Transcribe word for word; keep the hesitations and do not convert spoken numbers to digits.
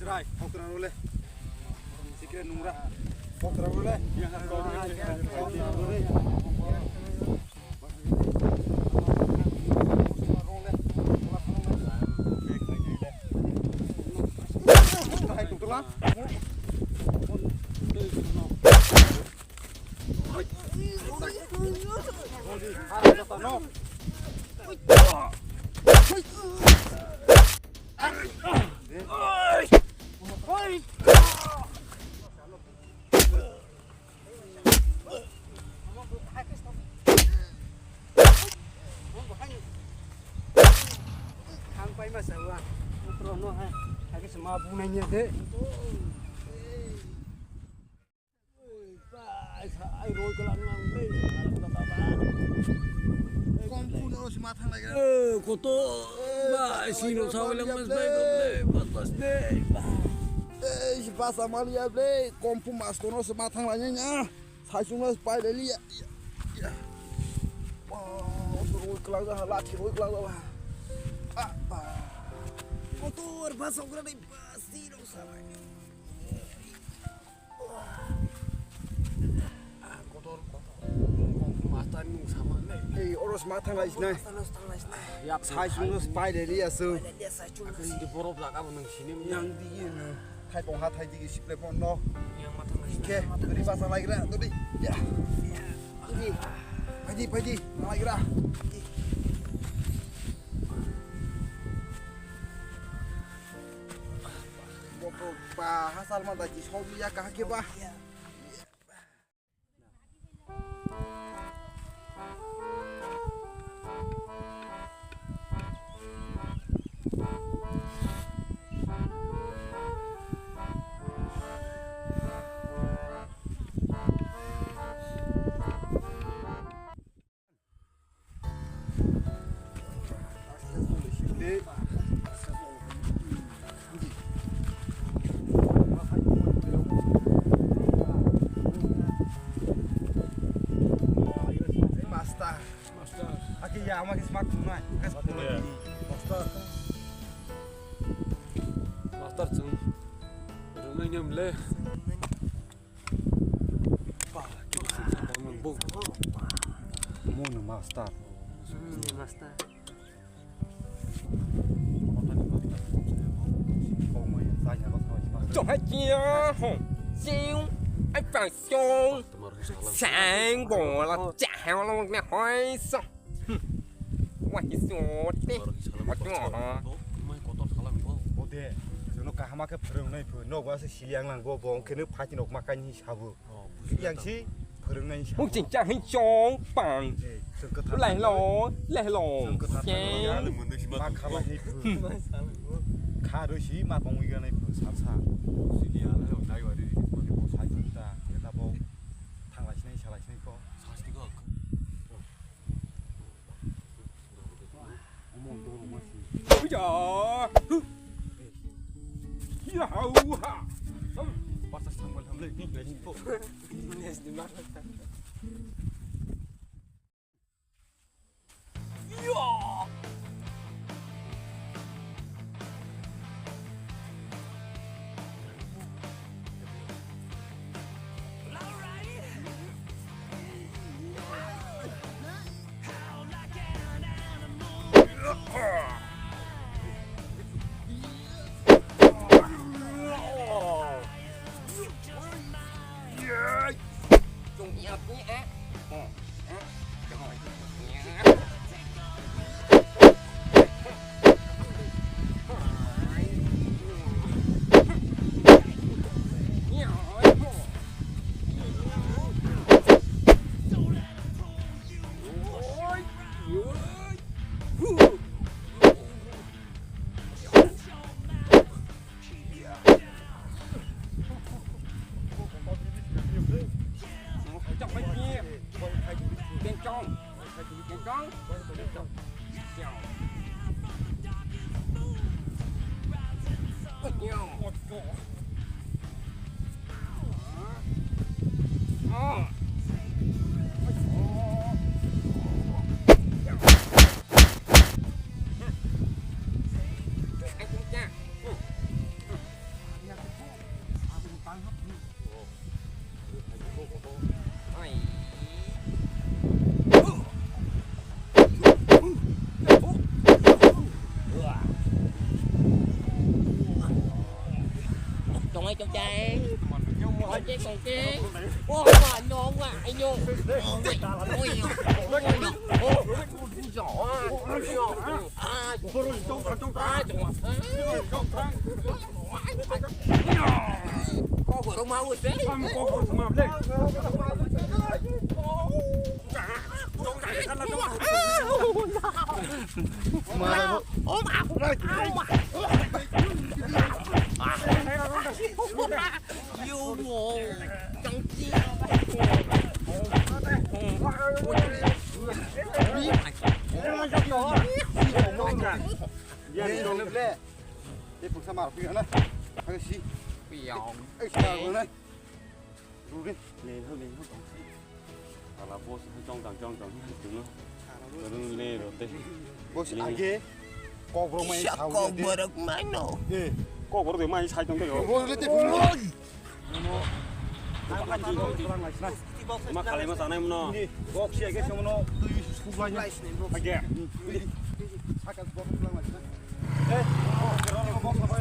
Rai, okra role. Sikre nungra. Okra role. Okra role. Thang pai ma sa wa. Pro no ha. Ha ke sama bu nai nya de. Ai roi kelang nang le. Kong pun os ma thang lai. Eh, koto. Ba, sino sa wala mas bai ko le. Pas pas de. Eh, si pas amalia ble. Kong pun mas kono se ma thang lai nya. Saisung no pai le liya. Ya, ya. Wah, roi kelang da, lathi roi kelang da. Ah, ah. Kotor, bas ograni, bas, sino sa. Ah, kotor, kotor. Master nung sama ne. Ei, oros ma thang lai sinai. Master nung thang lai sinai. Saisung no pai le liya su. Pai le liya saisung. Akhirnya di borok jaga bo nung sini. Yang di ye no. Thai tong ha thai digi siple phone no. Yang matang nai. Ke, dori basa laigra, dori. Ya. Dori. Phaidi, phaidi, laigra. Boko ba hasal ma da ki sobi ya ka ke ba. Master. Master. Aki ya ama ki smart phone nai. Master. Master chung. Rumai nyam le. Mono master. Master. Chong hai chia ho. Siu. Ai pang siu. Sang bo la cha ha lo ne hoi so. Wah, ki sote. Waduh. Ode, jono kahama khe phwrwngnai phu. Nok ba se siliang lang bo, bo khe no phati nok ma kaini sabu. Yang si phwrwngnai sabu. Hung ching chang hin chong pang. Lai lo, lai lo. Yang. Ma khala ni phu. Kha ro si ma pong wi ga nai phu sa sa. Siliang lai lo, dai wa ri. Bo sai ta, ta bo. Thang lai sinai, sa lai sinai ko. Sa sinai ko. Tei pungsa mar phi na. Hai si. Piyong. Ai sa go na. Ru re. Le ho le ho tong si. Ala boss hai chong chang chong chang. Tung no. Ru le ro te. Boss age. Kok bro mai sa. Kok bro mai no. Eh. Kok bro de mai sai tong te ro. Bo le te. Ma khalai ma sanai mano. Box ya ke sono tui sublai. Age. Saka box sublai. Eh, box apa?